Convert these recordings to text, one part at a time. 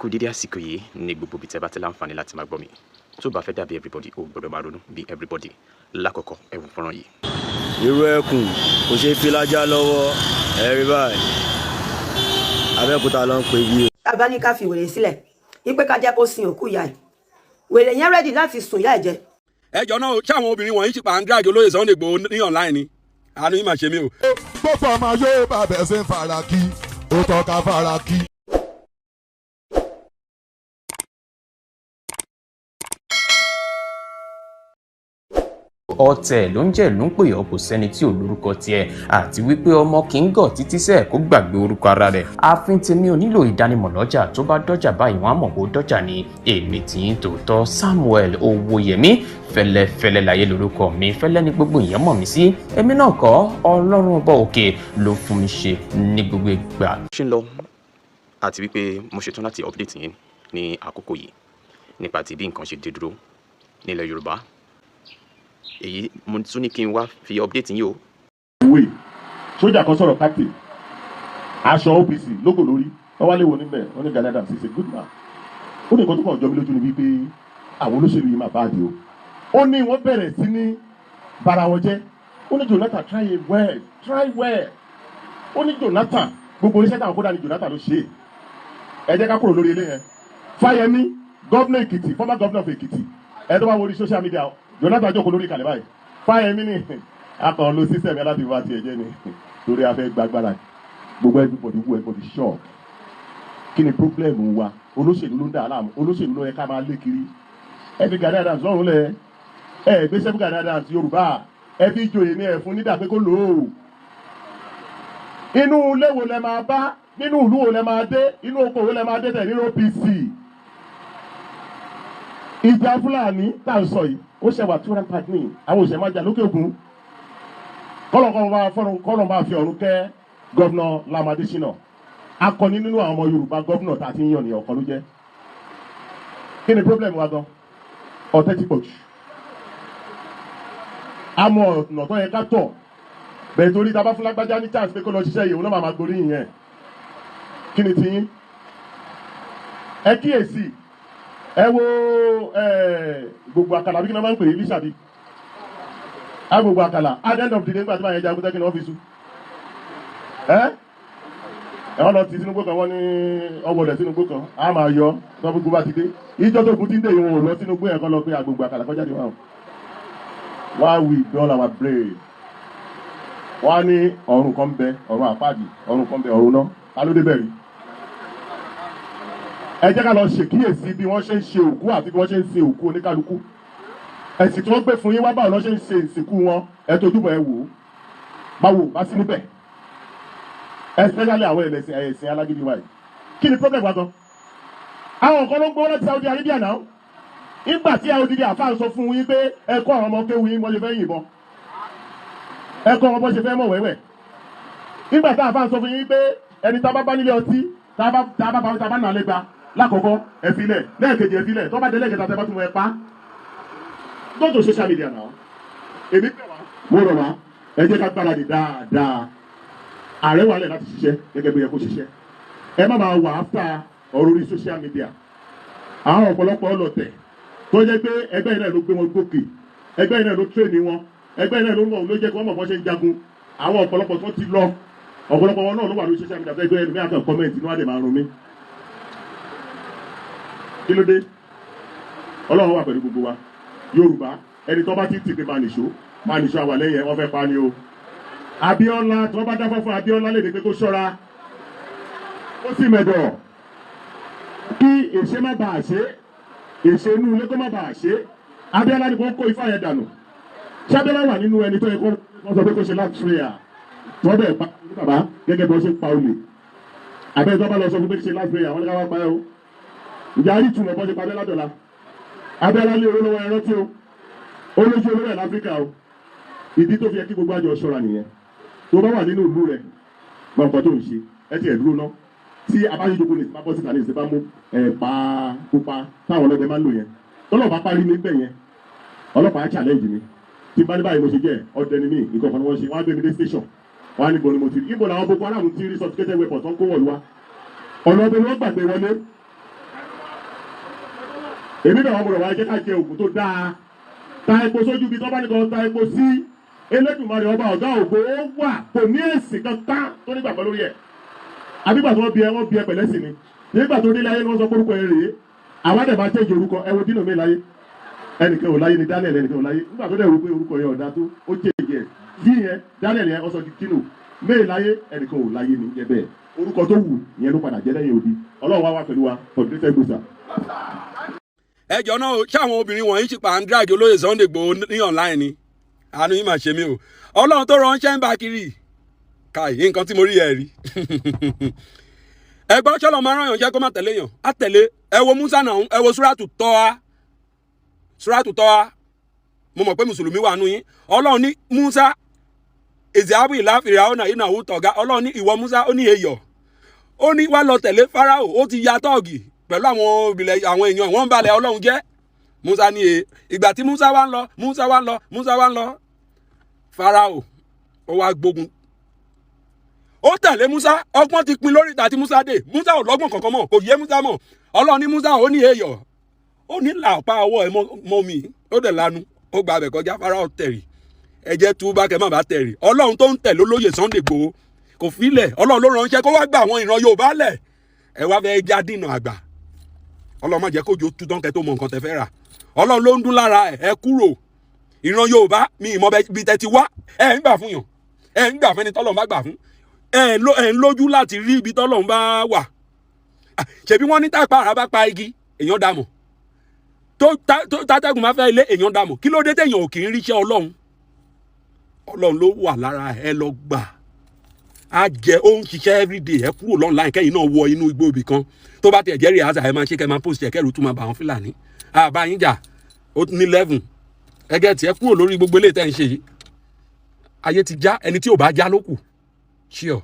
Kú dédé àsìkò yìí ní gbogbo ibi tẹ́ bá ti láǹfààní láti máa gbọ́ mi. Tó bá fẹ́ dàbí everybody, ó gbọ́dọ̀ máa ronú bí everybody. Lákọ̀ọ́kọ́, ẹ wo fọ́nrán yìí. Irú ẹkùn kò ṣeé fi lájà lọ́wọ́. Ẹ̀rí báyìí, Abẹ́òkúta ló ń pè bí o. Tá ní ká fi wèrè sílẹ̀ wípé ká jẹ́ kó sin òkú ìyá ẹ̀, wèrè yẹn ready láti sùn ìyá ẹ̀ jẹ. Ẹjọ náà, ṣé àwọn obìnrin wọ̀nyí ti pa ń drag olóyè Sunday Igboho ní online ni? Àánú yìí mà ṣe mí o. Gbogbo ọmọ yóò bá bẹ̀ sí fara kí ó tọ́ka fara kí. Ọ̀tẹ̀ ló ń jẹ́ ló ń pè ọ́, kò sẹ́ni tí ò lórúkọ tiẹ̀, àti wípé ọmọ kì í gọ̀ títí sẹ́ẹ̀ kó gbàgbé orúkọ ara rẹ̀. Ààfin tèmi ò nílò ìdánimọ̀ lọ́jà, tó bá dọ́jà báyìí, wọ́n á mọ̀ kó dọ́jà ni. Èmi tì í tòótọ́, Samuel Owóyẹmí Fẹ́lẹ́fẹ́lẹ́ láyé lórúkọ mi. Fẹ́lẹ́ ní gbogbo èèyàn mọ̀ mí sí. Èmi náà kọ́, Ọlọ́run ọba òkè ló fún mi ṣe ní gbogbo ìgbà. Ṣé ń lọ àti wípé mo ṣetán láti update yín ní àkókò yìí nípa ti bí nǹkan ṣe dé dúró nílẹ̀ Yorùbá. Èyí mo tún ní kí n wá fi update yín o. Ìwé sójà kan sọ̀rọ̀, captain, aṣọ OPC lóko lórí, wọ́n wá léwo níbẹ̀. Wọ́n ní Gani Adams is a good man. Ó ní nǹkan tó kàn jọ mí lójú ni wípé àwọn olóṣèlú yìí máa bá a di o. Ó ní wọ́n bẹ̀rẹ̀ sí ní bara wọn jẹ́. Ó ní Jonathan, try well, try well. Ó ní Jonathan, gbogbo oníṣẹ́ táwọn kódà ní Jonathan ló ṣe é. Ẹ jẹ́ ká kúrò lórí ilé yẹn. Fáyẹmí, governor Èkìtì, former governor of Èkìtì, ẹ tó bá wo orí social media, Jonathan jókòó lórí ìkàlẹ̀ báyìí. Fáyẹmí ní akàn ló system yẹn láti wá tiẹ̀ jẹ́ ni torí a fẹ́ gbàgbára. Gbogbo everybody wú, everybody shock. Kí ni problem wa? Olóṣèlú ló ń dà láàmú. Olóṣèlú ló yẹ ká máa lé kiri. Ẹ fi Gani Adams lọ́rùn lẹ̀. Ẹ gbéṣẹ́ fún Gani Adams. Yorùbá, ẹ fi joyè ní ẹ fún nídà pé kó lò ó. Inú ilé wo lẹ máa bá? Nínú ìlú wo lẹ máa dé? Inú oko wo lẹ máa dé tẹ̀ nínú OPC? Ìjà Fúlàní tá à ń sọ yìí, ó ṣẹwà two hundred and ní àwọn òṣèlú máa jà lókè òkun. Kọ́lọ̀ bá fọ́nrún, kọ́lọ̀ bá fi ọ̀run kẹ́ Governor Lam Adésínà. Akọni nínú àwọn ọmọ Yorùbá, governor tá a ti ń yàn ní ọ̀kan ló jẹ́. Kí ni problem wa gan? Ọ̀tẹ̀ ti pọ̀ jù. Àmọ́ ọ̀nà tó yẹ ká tọ̀ bẹ̀rẹ̀, torí tá a bá fún lágbájá ní chance pé kó lọ ṣiṣẹ́ yìí, òun náà máa gborí yẹn. Kí ni tiyín? Ẹ kíyèsí, ẹ wo gbogbo àkàlà bí kí ni wọ́n máa ń pè é, lísàbí á gbogbo àkàlà. At the end of the day, nígbà tí wọ́n yẹn jagun tẹ́kí ni wọ́n fi sú ẹ ẹ wọ́n lọ ti sínú gbó kan, wọ́n ní ọwọ́ rẹ̀ sínú gbó kan, á máa yọ tó gbogbo bá ti dé. Ìjọ tó kù ti ń dé, ìwọ̀n ò lọ sínú gbó yẹn kọ́ lọ pé àgbègbè àkàlà kọjá ní wọn. Why we dull our brain? Wọ́n á ní ọ̀run kan bẹ, ọ̀run àpáàdì, ọ̀run kan bẹ, ọ̀run náà ta ló débẹ̀ rí? Ẹ jẹ́ ká lọ ṣèkíyèsí bí wọ́n ṣe ń ṣe òkú àti bí wọ́n ṣe ń sin òkú oníkálukú. Ẹ̀sìn tí wọ́n gbé fún yín wá, báwo lọ́ ṣe ń ṣe ìsìnkú wọn? Ẹ tójúbọ̀, ẹ wò ó. Báwo bá sí níbẹ̀, especially àwọn ẹlẹ́sìn ẹ̀sìn alágídí wa yìí, kí ni problem wa gan? Àwọn kan ló ń gbọ́ láti Saudi Arabia náà. Nígbà tí àwọn odidi àfáà sọ fún yín pé ẹ kọ́ àwọn ọmọ kéwu yín bọ́ ṣe fẹ́ yìnbọn, ẹ kọ́ wọn bọ́ ṣe fẹ́ mọ̀ wẹ́wẹ́. Nígbà tí àfáà sọ fún yín pé ẹni tá a bá bá nílé ọtí, tá a bá nà lẹ́gba lákọ̀ọ́kọ́, ẹ filẹ̀; lẹ́ẹ̀kejì, ẹ filẹ̀; tó bá dé lẹ́ẹ̀kẹta, tẹ́ bá tún mọ, ẹ pa. Go to social media now. Èmi bẹ̀ wá, mo rọ̀ wá, ẹ jẹ́ ká gbáradì dáadáa. Ààrẹ wà lẹ̀ láti ṣiṣẹ́ gẹ́gẹ́ bí ẹ kó ṣiṣẹ́. Ẹ má máa wà áfà ọ̀rọ̀ orí social media. Àwọn ọ̀pọ̀lọpọ̀ ọlọ̀tẹ̀ tó jẹ́ pé ẹgbẹ́ yìí náà ló gbé wọn gòkè, ẹgbẹ́ yìí náà ló train wọn, ẹgbẹ́ yìí náà ló mọ̀, ló jẹ́ kí wọ́n mọ̀ bọ́ ṣe ń jagun. Àwọn ọ̀pọ̀lọpọ̀ tó ti lọ, ọ̀pọ̀lọpọ̀ wọn náà ló wà lórí social media. Tó ẹgbẹ́ ẹlòmíà kan comment, inú àdè máa rún mi. Kí ló dé? Ọlọ́run wà pẹ̀lú gbogbo wa. Yorùbá, ẹni tó bá ti tì pé máa nìṣó, máa nìṣó, àwà lẹ́yìn ẹ̀. Wọ́n fẹ́ pa ni o. Abíọ́lá, tí wọ́n bá dáfọ́ fún Abíọ́lá lè ní pé kó ṣọ́ra, ó sì mẹ̀dọ̀ kí èṣe má bàa ṣe èṣe inú ilé, kó má bàa ṣe. Abíọ́lá ni kó kó ifá yẹn dànù. Ṣé Abíọ́lá wà nínú ẹni tó yẹ kó wọ́n sọ pé kó ṣe last prayer, tí wọ́n bẹ̀ pa ní bàbá gẹ́gẹ́ bí wọ́n ṣe pa olè? Àbẹ́ tó bá lọ sọ fún pé ṣe last prayer, wọ́n ní ká wá pa ẹ́ o. Ìjà rí ìtumọ̀ bọ́ ṣe pa Abíọ́lá dọ̀la. Abíọ́lá lé owó lọ́wọ́, ẹ̀rọ tí o ó lójú olówó ẹ̀ láfíríkà o. Ìdí tó fi yẹ kí gbogbo àjọ ṣọ́ra nìyẹn. Tó bá wà nínú ìlú rẹ̀, mọ nǹkan tó ń ṣe. Ẹ ti ẹ̀ dúró ná, tí abájọjọkọ ní ìsìnbá bọ́ síta ní ìsìnbá mú ẹ̀pà pupa táwọn ọlọ́dẹ máa ń lò yẹn, tọ́lọ́pàá parí mi bẹ̀ yẹn, ọlọ́pàá challenge mi. Tí bá ní báyìí mo ṣe jẹ́ ọdẹ ni mí, nǹkan kan ni wọ́n ṣe, wọ́n á gbé mi dé station. Wọ́n á níbo ni mo ti rí, ibo làwọn Boko Haram ti rí sophisticated weapons tó ń kó wọ̀lú wa? Ọ̀nà ọbẹ̀ ni wọ́n gbàgbé wọlé. Èmi náà wọ́n gbọ́dọ̀ wá jẹ́ ká jẹ òògùn tó dáa. Ta epo sójú ibi tó bá nìkan ta epo sí. Elédùmarè ọba ọ̀gá ògo ó wà, kò ní èsì kankan tó nígbàgbọ́ lórí ẹ̀. Àbígbà tí wọ́n bí ẹ, wọ́n bí ẹ pẹ̀lẹ́ sí ni. Nígbà tó dé láyé ni wọ́n sọ pé orúkọ ẹ rèé. Àwa dẹ̀ máa change orúkọ. Ẹ wo dínà mi láyé. Ẹnìkan ò láyé ni Daniel, ẹnìkan ò láyé. Nígbà tó dẹ̀ wò pé orúkọ yẹn ọ̀dà tó, ó change ẹ̀. Dí yẹn, Daniel yẹn, ó sọ di Dino. May láyé, ẹnìkan ò láyé ni jẹ́ bẹ́ẹ̀. Orúkọ tó wù yẹn ló padà jẹ́ lẹ́yìn odi. Ọlọ́run wá wá pẹ̀lú wa for greater good, sir. Ẹjọ́ náà o, ṣé àwọn obìnrin wọ̀nyí ṣì pa ń drag olóyè Sunday Igboho ní online ni? Àánú yìí mà ṣe mí o. Ọlọ́run tó ránṣẹ́ ń bá kiri káì nǹkan tí mo rí ẹ rí. Ẹgbọ́n, ṣọlọ máa rán yàn jẹ́ kó má tẹ̀lé yàn á tẹ̀lé. Ẹ wo Musa náà, ẹ wo Suratu Tọ́ha, Suratu Tọ́ha. Mo mọ̀ pé mùsùlùmí wà nù yín. Ọlọ́run ní Musa ìzìábù ìlà fìràwọ̀nà iná òwú tọ̀gá. Ọlọ́run ní ìwọ Musa, ó ní èyọ̀, ó ní wá lọ tẹ̀lé Fáráò, ó ti ya tọ́ọ̀gì pẹ̀lú àwọn ìbílẹ̀, àwọn èèyàn wọ́n ń balẹ̀ Ọlọ́run jẹ́. Musa ní e. Ìgbà tí Musa wá ń lọ, Musa wá ń lọ, Musa wá ń lọ, Fáráò ó wá gbógun, ó tẹ̀lé Musa. Ọgbọ́n ti pin lórí ìta tí Musa dé. Musa ò lọ́gbọ́n kankan mọ́, kò yé Musa mọ́. Ọlọ́run ní Musa, ó ní èyọ̀, ó ní làpá ọwọ́ ẹ mọ́ mi. Ó dẹ̀ lanu, ó gba abẹ kọjá. Fáráò tẹ̀rì. Ẹ jẹ́ túbá kẹ́ má bàa tẹ̀rì. Ọlọ́run tó ń tẹ̀lé olóyè Sunday Igboho kò filẹ̀. Ọlọ́run ló ránṣẹ́ kó wá gba àwọn ìran Yorùbá lẹ̀. Ẹ wá fẹ́ já dínà àgbà. Ọlọ́run má jẹ́ kójú tú tán kẹ́ tó mọ nǹkan tẹ́ fẹ́ rà. Ọlọ́run ló ń dún lára ẹ̀. Ẹ kúrò, ìran Yorùbá mi ìmọ̀ bí tẹ́ ti wá. Ẹ ń gbà fún yàn, ẹ ń gbà fẹ́ni tọ́lọ́run bá gbà fún. Ẹ ń lójú láti rí ibi tọ́lọ́run bá wà. Ṣebí wọ́n ní tápá ara bá pa igi, èèyàn dàmọ̀ tó tátẹ́gùn máa fẹ́ ilé, èèyàn dàmọ̀. Kí ló dé téèyàn ò kì í ríṣẹ́ Ọlọ́run? Ọlọ́run ló wà lára ẹ. Lọ gbà á jẹ, ó ń ṣiṣẹ́ everyday. Ẹ kúrò l'online, kẹ́yìn náà wọ inú igbó ibì kan. Tó bá tiẹ̀ jẹ́ rehearsal, ẹ máa ṣe kẹ́ máa post ẹ̀, kẹ́rù tún máa bà wọ́n. Fúlàní àbá yín jà, ó ní level ẹgẹ́ tí ẹ kúrò lórí gbogbo eléyìí tẹ́ ń ṣe yìí. Ayé ti já, ẹni tí ò bá já ló kù ṣíọ.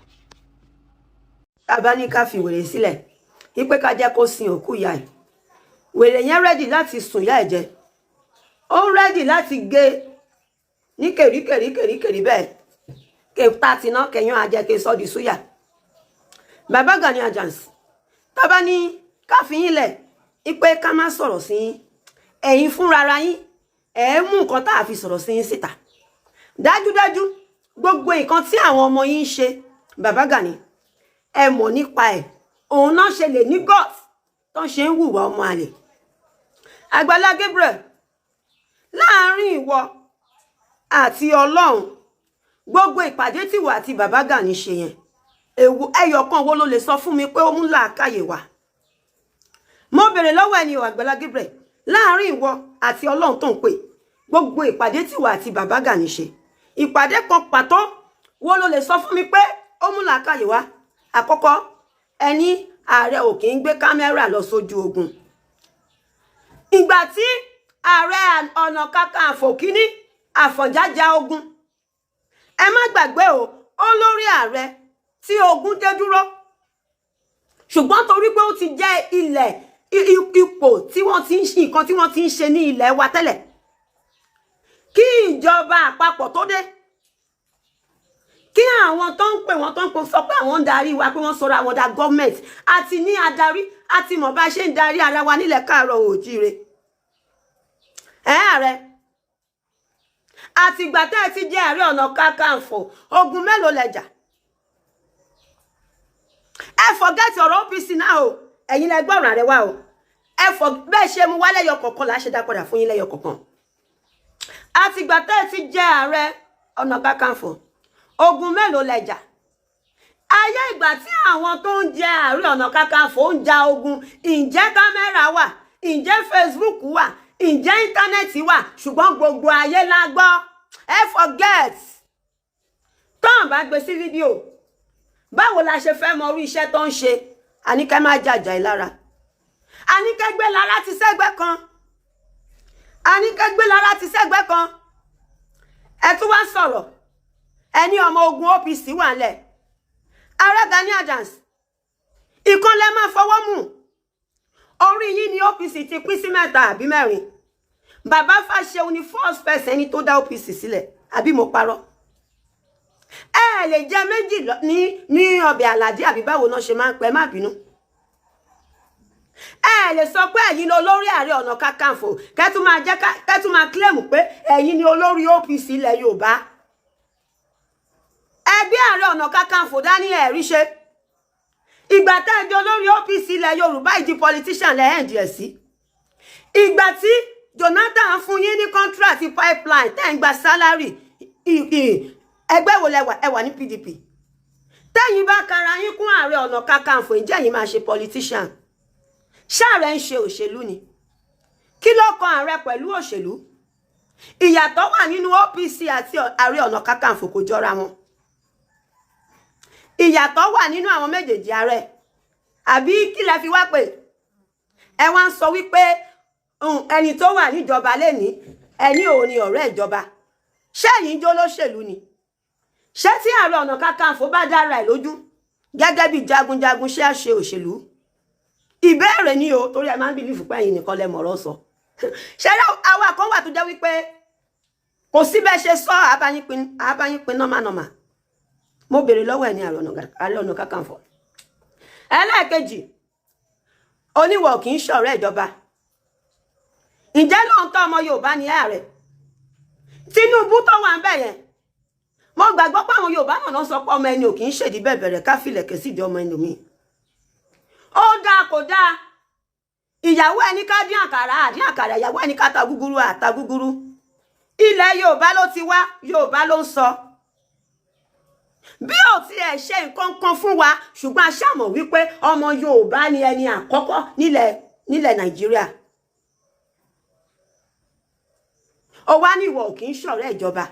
Tá ní ká fi wèrè sílẹ̀ wípé ká jẹ́ kó sin òkú ìyá ẹ̀, wèrè yẹn ready láti sùn ìyá ẹ̀ jẹ, ó ready láti gé ní kèríkèrí kèríkèrí bẹ́ẹ̀ kè tá tiná kẹyàn ajẹ kè sọ di súyà. Bàbá Gani Adams, tábà ní ká fi yín lẹ̀ wípé ká má sọ̀rọ̀ sí yín, ẹ̀yin fúnra yín ẹ̀ ń mú nǹkan tá a fi sọ̀rọ̀ sí yín síta. Dájúdájú, gbogbo nǹkan tí àwọn ọmọ yín ń ṣe, bàbá Gani, ẹ mọ̀ nípa ẹ̀. Òun náà ṣe lè ní gut tó ṣe ń hùwà ọmọ àlè. Àgbàlá Gabriel, láàárín ìwọ àti Ọlọ́run, gbogbo ìpàdé tìwọ àti bàbá Gani ṣe yẹn, èwo ẹyọ kan wo ló lè sọ fún mi pé ó mú làákàyè wá? Mo bèrè lọ́wọ́ ẹni o. Àgbàlá Gabriel, láàárín ìwọ àti Ọlọ́run tó ń pè, gbogbo ìpàdé tìwọ àti bàbá Gani ṣe, ìpàdé kan pàtó wo ló lè sọ fún mi pé ó mú làákàyè wá? Àkọ́kọ́, ẹni ààrẹ ò kì í gbé kámẹ́rà lọ sójú ogun. Ìgbà tí Ààrẹ Ọ̀nà Kakanfò kínní Àfọ̀njá ja ogun, ẹ má gbàgbé o, ó lórí ààrẹ tí ogun dé dúró, ṣùgbọ́n torí pé ó ti jẹ́ ilẹ̀ ipò tí wọ́n ti ń ṣe nǹkan tí wọ́n ti ń ṣe ní ilẹ̀ wa tẹ́lẹ̀ kí ìjọba àpapọ̀ tó dé, kí àwọn tó ń pè wọ́n, tó ń pè sọ pé àwọn ń darí wa, pé wọ́n sọ̀rọ̀ àwọn da gọ́ọ̀mẹ̀ntì àti ní adarí àti mọ̀ bá ṣe ń darí ara wa nílẹ̀ káàárọ̀ òjíire. Ẹ̀ ààrẹ, àtìgbà tẹ́ ẹ ti jẹ́ Ààrẹ Ọ̀nà Kakanfò, ogun mélòó lẹ jà? Ẹ forget ọ̀rọ̀ OPC náà o. Ẹ̀yin lẹ gbọ́ràn ààrẹ wa o. Ẹ fọ bẹ́ẹ̀ ṣe mú wá lẹ́yọ kọ̀ọ̀kan là á ṣe dá padà fún yín lẹ́yọ kọ̀ọ̀kan. Àtìgbà tẹ́ ẹ ti jẹ́ Ààrẹ Ọ̀nà Kakanfò, ogun mélòó lẹ jà? Ayé ìgbà tí àwọn tó ń jẹ Ààrẹ Ọ̀nà Kakanfò ń ja ogun, ǹjẹ́ kámẹ́rà wà? Ǹjẹ́ Facebook wà? Ǹjẹ́ íńtánẹ́ẹ̀tì wà? Ṣùgbọ́n gbogbo ayé la gbọ́. Ẹ forget tọ́n bá gbé sí fídíò, báwo la ṣe fẹ́ mọ orí iṣẹ́ tó ń ṣe? Àníkẹ́ má jàjà ìlara, àníkẹ́ gbé lára ti sẹ́gbẹ́ kan, àníkẹ́ gbé lára ti sẹ́gbẹ́ kan. Ẹ tún wá sọ̀rọ̀, ẹ ní ọmọ ogun OPC wà ńlẹ̀. Ààrẹ Gani Adams, ìkan lẹ máa fọwọ́ mú. Orí yín ni OPC ti pín sí mẹ́ta àbí mẹ́rin. Bàbá Fáṣẹ̀hùn ni first person ẹni tó dá OPC sílẹ̀, àbí mo parọ́? Ẹ lè jẹ méjì ní ọbẹ̀ àlàdé, àbí báwo náà ṣe máa ń pẹ́? Má bínú. Ẹ lè sọ pé ẹ̀yin ni olórí Ààrẹ Ọ̀nà Kakanfò, kẹ́tù máa jẹ́ kẹ́tù máa claim pé ẹ̀yin ni olórí OPC ilẹ̀ Yorùbá. Ẹgbẹ́ Ààrẹ Ọ̀nà Kakanfò dání, ẹ̀rí ṣe. Ìgbà tẹ́ ẹ jẹ́ olórí OPC ilẹ̀ Yorùbá, ìdí politician lẹ́ ẹ̀ díẹ̀ sí. Ìgbà tí Jonathan fún yín ní contract pipeline, tẹ́ ń gba salary, ẹgbẹ́ wo lẹ wà? Ẹ wà ní PDP. Tẹ́yìn bá kara yín kún Ààrẹ Ọ̀nà Kakanfò, ǹjẹ́ ẹ̀yin máa ṣe politician? Ṣáàrẹ̀ ń ṣe òṣèlú ni? Kí ló kan ààrẹ pẹ̀lú òṣèlú? Ìyàtọ̀ wà nínú OPC àti Ààrẹ Ọ̀nà Kakanfò, kò jọra wọn. Ìyàtọ̀ wà nínú àwọn méjèèjì. Ààrẹ àbí kí lẹ fi wá pè? Ẹ wá ń sọ wípé ẹni tó wà níjọba lẹ́ni ẹni òun ni ọ̀rẹ́ ìjọba. Ṣé ẹ̀yin jó lóṣèlú ni? Ṣé tí Ààrẹ Ọ̀nà Kakanfò bá dára ẹ̀ lójú gẹ́gẹ́ bí jagunjagun, ṣé á ṣe òṣèlú? Ìbéèrè ni o, torí ẹ máa ń believe pé ẹ̀yin nìkan lẹ mọ̀rọ̀ sọ. Ṣé àwa kan wà tó jẹ́ wípé kò sí bẹ́ẹ̀ ṣe sọ, àbáyín pin normal normal. Mo béèrè lọ́wọ́ ẹ̀ ní Ààrẹ Ọ̀nà Kakanfò. Ẹlẹ́ẹ̀kejì, oníwọ̀ kì í ṣọ̀rẹ́ ìjọba. Ǹjẹ́ lóòótọ́ ọmọ Yorùbá ni ààrẹ Tinubu tó wà ń bẹ̀ yẹn? Mo gbàgbọ́ pé àwọn Yorùbá náà sọ pé ọmọ ẹni ò kì í ṣèdí bẹ́ẹ̀ bẹ̀rẹ̀ ká fìlẹ̀kẹ̀ sídìí ọmọ ẹni mi. Ó dáa, kò dáa, ìyàwó ẹni ká dín àkàrà, àdín àkàrà, ìyàwó ẹni ká ta gúgúrú, àta gúgúrú. Ilẹ̀ Yorùbá ló ti wá, Yorùbá ló ń sọ. Bí ò tiẹ̀ ṣe nǹkan kan fún wa, ṣùgbọ́n a ṣàmọ̀ wípé ọmọ Yorùbá ni ẹni àkọ́kọ́ nílẹ̀ Nàìjíríà. Ó wá ní ìwọ ò kì í ṣọ̀rẹ́ ìjọba.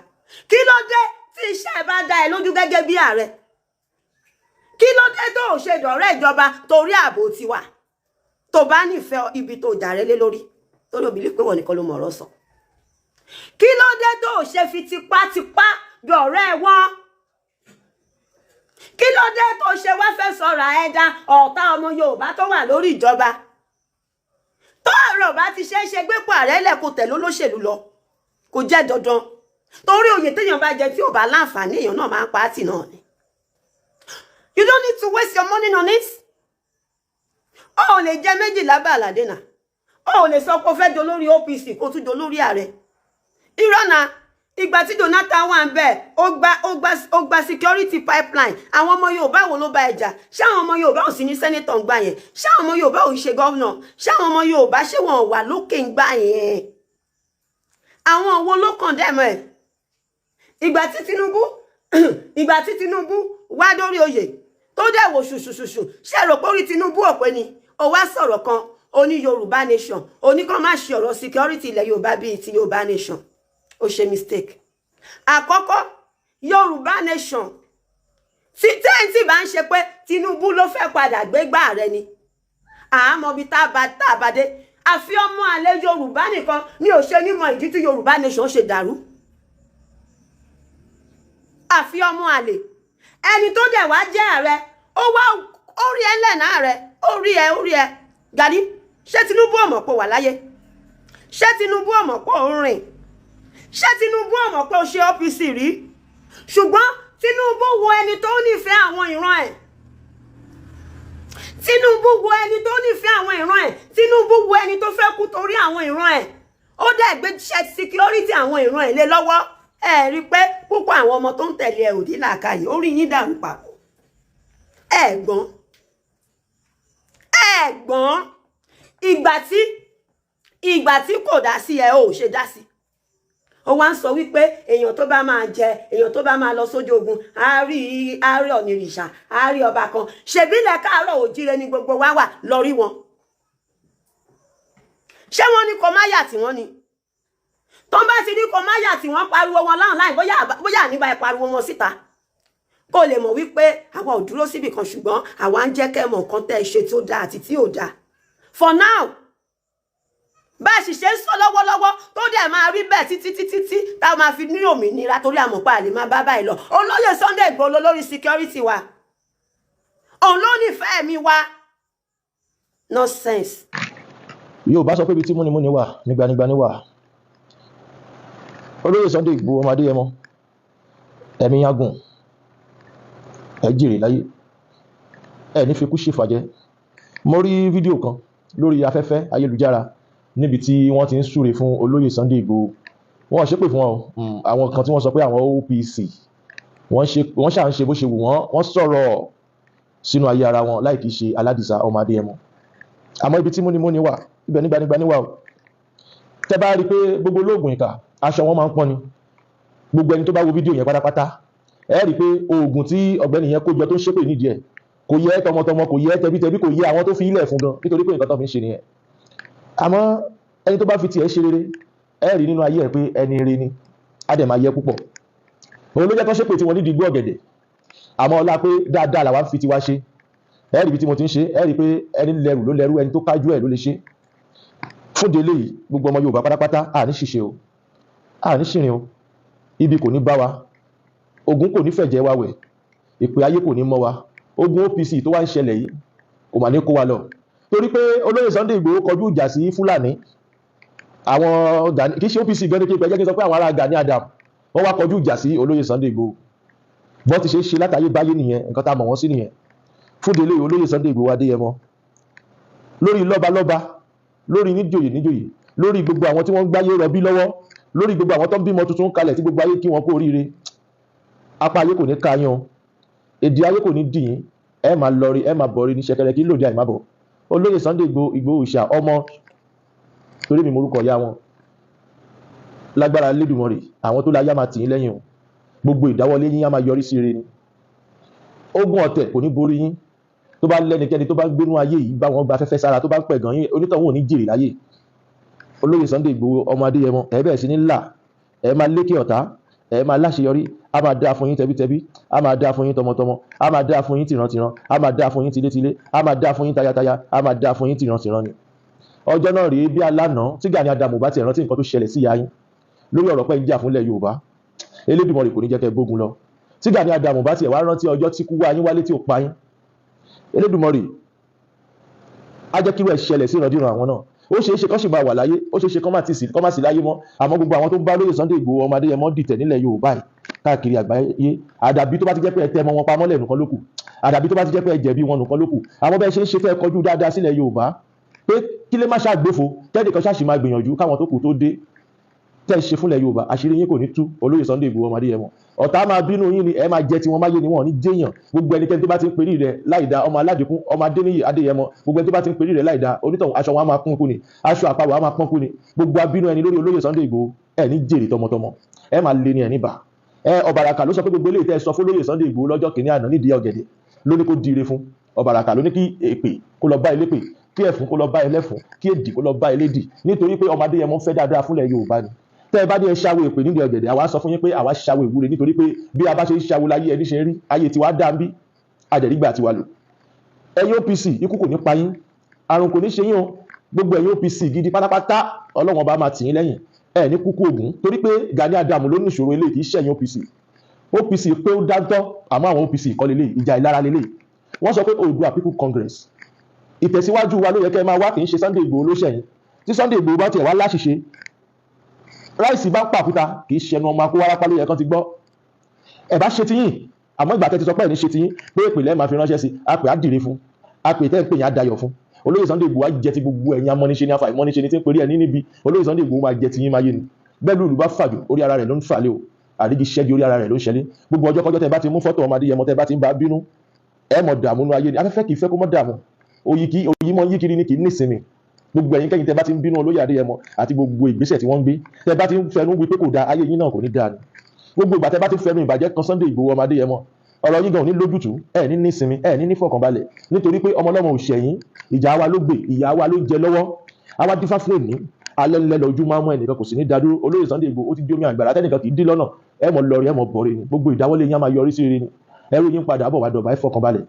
Kí ló dé tí iṣẹ́ ẹ bá dá ẹ lójú gẹ́gẹ́ bí ààrẹ? Kí ló dé tó ò ṣe dọ̀rẹ́ ìjọba torí ààbò tiwa, tó bá nífẹ̀ẹ́ ibi tó jàre lé lórí, torí òbí lè pé wọ́n nìkan ló mọ̀ ọ̀rọ̀ sọ? Kí ló dé tó ò ṣe fi tipátipá dọ̀rẹ́ wọn? Kí ló dé tó ṣe wá fẹ́ sọ̀rọ̀ ẹ̀dá ọ̀tá ọmọ Yorùbá tó wà lórí ìjọba? Tó ọ̀rọ̀ bá ti ṣe é ṣe gbépò ààrẹ lẹ̀, kó tẹ̀lé olóṣèlú lọ, kò jẹ́ dandan, torí oyè téèyàn bá jẹ tí ò bá láǹfààní, èèyàn náà máa ń pa á tì náà ni. You don't need to waste your money on it. O ò lè jẹ méjì lábẹ́ àlàdé náà. O ò lè sọ pé o fẹ́ dolórí OPC, kó tún dolórí ààrẹ. Irọ́ náà. Ìgbà tí Jonathan wà ń bẹ̀, ó gba security pipeline, àwọn ọmọ Yorùbá wo ló bá ẹ jà? Ṣé àwọn ọmọ Yorùbá ò sí ní senator ń gbà yẹn? Ṣé àwọn ọmọ Yorùbá ò ń ṣe governor? Ṣé àwọn ọmọ Yorùbá, ṣé wọn wà lókè ń gbà yẹn? Àwọn wo ló kàn dẹ́mọ̀ ẹ̀? Ìgbà tí Tinubu wá dórí oyè, tó dẹ̀ wò ṣùṣùṣùṣù, ṣe rò pé orí Tinubu ò pé ni? Ó wá sọ̀rọ̀ kan, ó ní Yorùbá nation, ó ní kán má ṣe ọ̀rọ̀ security ilẹ̀ Yorùbá bíi ti Yorùbá nation. Ó ṣe mistake. Àkọ́kọ́, Yorùbá nation tí tẹ́ǹtì bá ń ṣe pé Tinubu ló fẹ́ padà gbégbá rẹ ni, àmọ́ bíi tá a bá dé, àfi ọmọ àlè Yorùbá nìkan ní ò ṣe nímọ̀ ìdí tí Yorùbá nation ṣe dàrú. Àfi ọmọ àlè. Ẹni tó dẹ̀ wá jẹ́ ààrẹ, ó wá ó rí ẹ lẹ́nà rẹ, ó rí ẹ, ó rí ẹ. Gani, ṣé Tinubu ò mọ̀ pé wà láyé? Ṣé Tinubu ò mọ̀ pé ó ń rìn? Ṣé Tinubu ò mọ̀ pé ó ṣe OPC rí? Ṣùgbọ́n Tinubu wo ẹni tó nífẹ̀ẹ́ àwọn ìran ẹ̀. Tinubu wo ẹni tó nífẹ̀ẹ́ àwọn ìran ẹ̀. Tinubu wo ẹni tó fẹ́ kú torí àwọn ìran ẹ̀. Ó dẹ̀ gbé iṣẹ́ security àwọn ìran ẹ̀ lé lọ́wọ́. Ẹ rí i pé púpọ̀ àwọn ọmọ tó ń tẹ̀lé ẹ ò ní làákàyè, orí yín dàrú papọ̀. Ẹ gbọ́n, ẹ gbọ́n. Ìgbà tí kò dá sí, ẹ ò ṣe dá sí. Ó wá ń sọ wípé èèyàn tó bá máa jẹ, èèyàn tó bá máa lọ sójú ogun, á rí, á rí ọ̀nìrìṣà, á rí ọba kan. Ṣèbílẹ̀ káàárọ̀ òjíire ni gbogbo wa wà lọ rí wọn. Ṣé wọ́n ní kó má yà tí wọ́n ni? Tó bá ti ní kó má yà tí wọ́n pariwo wọn láwọn láì bóyá nígbà ìpariwo wọn síta, kó lè mọ̀ wípé àwa ò dúró síbì kan, ṣùgbọ́n àwa ń jẹ́ kẹ́ mọ̀ nǹkan tẹ́ ẹ ṣe tó dáa àti tí ò dáa. For now, bá a sì ṣe ń sọ lọ́wọ́lọ́wọ́, tó dẹ̀ máa rí bẹ́ẹ̀ títí títí tí tá a máa fi ní òmìnira, torí àmọ̀ pa àlè máa bá báyìí lọ. Olóyè Sunday Igboho lórí security wa, òun ló nífẹ̀ẹ́ mi wa. Nonsense. Yorùbá sọ pé ibi tí múnimúni wà ní gbanigbani wà. Olóyè Sunday Igboho, ọmọ Adéyẹmọ, ẹ̀mí yágùn, ẹ jèrè láyé, ẹ ní fi kú ṣèfàjẹ. Mo rí fídíò kan Lórí afẹ́fẹ́ ayélujára níbi tí wọ́n ti ń súre fún olóyè Sunday Igboho, wọ́n ṣépè fún wọn o. Àwọn kan tí wọ́n sọ pé àwọn OPC wọ́n ṣe, wọ́n ṣà ń ṣe bó ṣe wù wọ́n, wọ́n sọ̀rọ̀ sínú ayé ara wọn láì kìí ṣe Aládìsá ọmọ Adéyẹmọ. Àmọ́ ibi tí múnimúni wà, ibẹ̀ ní gbanigbani wà o. Tẹ́ bá rí i pé gbogbo olóògùn ìkà, aṣọ wọn máa ń pọ́n ni. Gbogbo ẹni tó bá wo fídíò yẹn pátápátá, ẹ rí i pé oògùn tí ọ̀gbẹ́ni yẹn kó jọ tó ń ṣépè nídìí ẹ̀ kò yẹ tọmọtọmọ, kò yẹ tẹbítẹbí, kò yẹ àwọn tó fi ilẹ̀ fún gan, nítorí pé nǹkan tó fi ń ṣe nìyẹn. Àmọ́ ẹni tó bá fi tiẹ̀ ṣe rere, ẹ rí nínú ayé ẹ̀ pé ẹni rere ni, á dẹ̀ máa yẹ púpọ̀. Òun ló jẹ́ kó ṣépè tí wọ́n nídìí igbó ọ̀gẹ̀dẹ̀. Àmọ́ ọlá pé dáadáa làwa ń fi tiwa ṣe, ẹ rí ibi tí mo ti ń ṣe, ẹ rí pé ẹni lẹ́rù ló lẹ́rù, ẹni tó kájú ẹ̀ ló lè ṣe. Fúnde eléyìí, gbogbo ọmọ Yorùbá pátápátá, àní ṣìṣe o, àní ṣìrìn o, ibi kò ní bá wa, ogun kò ní fẹ̀jẹ̀ wa wẹ̀, ìpè ayé kò ní mọ́ wa. Ogun OPC tó wá ń ṣẹlẹ̀ yìí kò mà ní kó wa lọ, torí pé olóyè Sunday Igboho kọjú ìjà sí Fúlàní, àwọn Gani. Kì í ṣe OPC gan ni kí n pẹ́ jẹ́ kí n sọ pé àwọn ará Gani Adam, wọ́n wá kọjú ìjà sí olóyè Sunday Igboho. Bọ́n ti ṣe é ṣe látàyè báyé nìyẹn, nǹkan tá a mọ̀ wọ́n sí nìyẹn. Fúnde eléyìí, olóyè Sunday Igboho Adéyẹmọ, lórí lọ́balọ́ba, lórí níjòyè níjòyè, lórí gbogbo àwọn tí wọ́n ń gbáyé rọbí lọ́wọ́, lórí gbogbo àwọn tó ń bímọ tuntun kalẹ̀ tí gbogbo ayé kí wọn kú oríire, apá ayé kò ní ká yín o, èdè ayé kò ní dì yín. Ẹ máa lọ rí, ẹ máa bọ̀ rí ní ṣẹ̀kẹ̀rẹ̀ kí lòdì àìmábọ̀. Olóyè Sunday Igboho, Igboho ìṣà ọmọ, torí mi morúkọ ìyá wọn lágbára Lédùmarè, àwọn tó láyá máa tì yín lẹ́yìn o. Gbogbo ìdáwọ́lé yín á máa yọrí sí ire ni. Ogun ọ̀tẹ̀ kò ní borí yín. Tó bá lẹ́nikẹ́ni tó bá gbénú ayé yìí bá wọn gba afẹ́fẹ́ sára, tó bá ń pẹ̀gàn yín, onítọ̀hún ò ní jèrè láyé. Olóyè Sunday Igboho ọmọ Adéyẹmọ, ẹ bẹ̀rẹ̀ sí ní là, ẹ máa lékè ọ̀tá, ẹ máa láṣeyọrí. A máa dáa fún yín tẹbítẹbí, a máa dáa fún yín tọmọtọmọ, a máa dáa fún yín tìrantìran, a máa dáa fún yín tilétilé, a máa dáa fún yín tayataya, a máa dáa fún yín tìrantìran ni. Ọjọ́ náà rèé bí alánà tí Gani Adams bá ti rántí nǹkan tó ṣẹlẹ̀ sí ìyá yín lórí ọ̀rọ̀ pé ń jà fúnlẹ̀ Yorùbá, Elédùmarè kò ní jẹ́ kẹ́ gbógun lọ. Tí Gani Adams bá tiẹ̀ wá rántí ọjọ́ tí kú wá yín wálé tí ò pa yín, Elédùmarè á jẹ́ kí irú ẹ̀ ṣẹlẹ̀ sí ìrandíran àwọn náà. Ó ṣeé ṣe kán sì máa wà láyé, ó ṣeé ṣe kán má sí láyé mọ́. Àmọ́ gbogbo àwọn tó ń bá lóye Sunday Igboho ọmọ Adéyẹmọ dìtẹ̀ nílẹ̀ Yorùbá yìí káàkiri àgbáyé, àdàbí tó bá ti jẹ́ pé ẹ tẹ́ mọ́ wọn pamọ́ lẹ́nu kan lókù, àdàbí tó bá ti jẹ́ pé ẹ jẹ̀bi wọn nìkan lókù. Àwọn bẹ́ẹ̀ ṣe ń ṣe fẹ́ kọjú dáadáa sílẹ̀ Yorùbá pé kí lè má ṣàgbéfo kẹ́nìkan ṣáà sì máa gbìyànjú káwọn tó kù tó dé, tẹ́ ẹ ṣe fúnlẹ̀ Yorùbá, àṣírí yín kò ní tú. Olóyè Sunday Igboho ọmọ Adéyẹmọ, ọ̀tá máa bínú yín ni, ẹ máa jẹ tiwọn máyé ni, wọn ò ní jẹ́yàn. Gbogbo ẹnikẹ́ni tó bá ti ń perí rẹ̀ láìda, ọmọ aládìkún, ọmọ Adéníyì Adéyẹmọ, gbogbo ẹni tó bá ti ń perí rẹ̀ láìda, onítọ̀hún aṣọ wọn á máa kún kú ni, aṣọ àpawọ̀ á máa pọ́n kú ni. Gbogbo abínú ẹni lórí olóyè Sunday Igboho, ẹ ní jèrè tọmọtọmọ, ẹ máa lé ní ẹ níbà ẹ. Ọ̀bàràkà ló sọ pé gbogbo eléyìí tẹ́ ẹ sọ fún olóyè Sunday Igboho lọ́jọ́ kìíní àná nídìí ọ̀gẹ̀dẹ̀ ló ní kó dire fún. Ọ̀bàràkà ló ní kí èpè kó lọ bá elépè, kí ẹ̀fún kó lọ bá ẹlẹ́fun, kí èdì kó lọ bá elédì, nítorí pé ọmọ Adéyẹmọ fẹ́ dáadáa fúnlẹ̀ Yorùbá ni. Tẹ́ ẹ bá ní ẹ ṣàwó èpè nídìí ọ̀gẹ̀dẹ̀, àwa sọ fún yín pé àwa ṣàwó ìwúre, nítorí pé bí a bá ṣe ń ṣàwó láyé ẹni ṣe ń rí ayé tiwa dá ń bí àjẹ̀rígbà tiwa lò. Ẹ̀yin OPC, ikú kò ní pa yín, àrùn kò ní ṣe yín o. Gbogbo ẹ̀yin OPC gidi pátápátá, Ọlọ́run ọba máa tì yín lẹ́yìn, ẹ ní kúkú ògún, torí pé Gani Adams ló ní ìṣòro eléyìí, kì í ṣẹ̀yìn OPC. OPC pé ó dáńtọ́, àmọ́ àwọn OPC kọ́ lélẹ̀, ìjà ìlara lélẹ̀. Wọ́n sọ pé Oòduà People Congress, ìtẹ̀síwájú wa ló yẹ kẹ́ ẹ máa wá, kì í ṣe Sunday Igboho ló ṣẹ̀yìn. Tí Sunday Igboho bá tiẹ̀ wá láṣìṣe, ráìsì bá ń pàkúta, kì í ṣẹnu ọmọ akówárápá ló yẹ kán ti gbọ́. Ẹ bá ṣe ti yín, àmọ́ ìgbà tẹ́ ti sọ pé ẹ̀ ní ṣe ti yín, pé ìpìlẹ̀ máa fi ránṣẹ́ sí apè á dìre fún apè tẹ́ ń pè yín á dayọ̀ fún. Olóyè Sunday Igboho á jẹ ti gbogbo ẹ̀yin amọ́niṣe ní afa ìmọ́niṣe ní tí ń perí ẹ̀ ní níbi. Olóyè Sunday Igboho máa jẹ ti yín máa yé ni. Bẹ́ẹ̀ lùlù bá fàjò, orí ara rẹ̀ ló ń fà lé o, àrígi ṣẹ́gi orí ara rẹ̀ ló ń ṣẹlẹ̀. Gbogbo ọjọ́ kọjọ́ tẹ́ bá ti mú fọ́tò ọmọ Adéyẹmọ, tẹ́ bá ti ń bá bínú, ẹ mọ̀ dààmú nú ayé ni. Afẹ́fẹ́ kì í fẹ́ kó mọ́ dààmú, òyì kì í òyì mọ́ yí kiri ni, kì í nísinmi. Gbogbo ẹ̀yin kẹ́yìn tẹ́ bá ti ń bínú olóyè Adéyẹmọ àti gbogbo ìgbésẹ̀ tí wọ́n ń gbé, tẹ́ bá ti ń fẹnu wí pé kò dáa, ayé yín náà kò ní dáa ni. Gbogbo ìgbà tẹ́ bá ti ń fẹnu ìbàjẹ́ kan Sunday Igboho ọmọ Adéyẹmọ, ọ̀rọ̀ yín gan ò ní lójútùú, ẹ ní nísinmi, ẹ ní nífọ̀kànbalẹ̀, nítorí pé ọmọ ọlọ́mọ ò ṣẹ̀yìn, ìjà wa ló gbè, ìyà wa ló jẹ lọ́wọ́. Àwa dífá fún èní alẹ́ ńlẹ́ lọ, ojú máa mú ẹnìkan kò sì ní dádúró. Olóyè Sunday Igboho ó ti di omi àgbàrá tẹ́nìkan kì í dín lọ́nà. Ẹ mọ̀ lọrí, ẹ mọ̀ bọ̀rẹ̀ ni. Gbogbo ìdáwọ́lé yín á máa yọrí sí rere ni. Ẹrú yín padà bọ̀ wá dọ̀bà, ẹ fọkànbalẹ̀.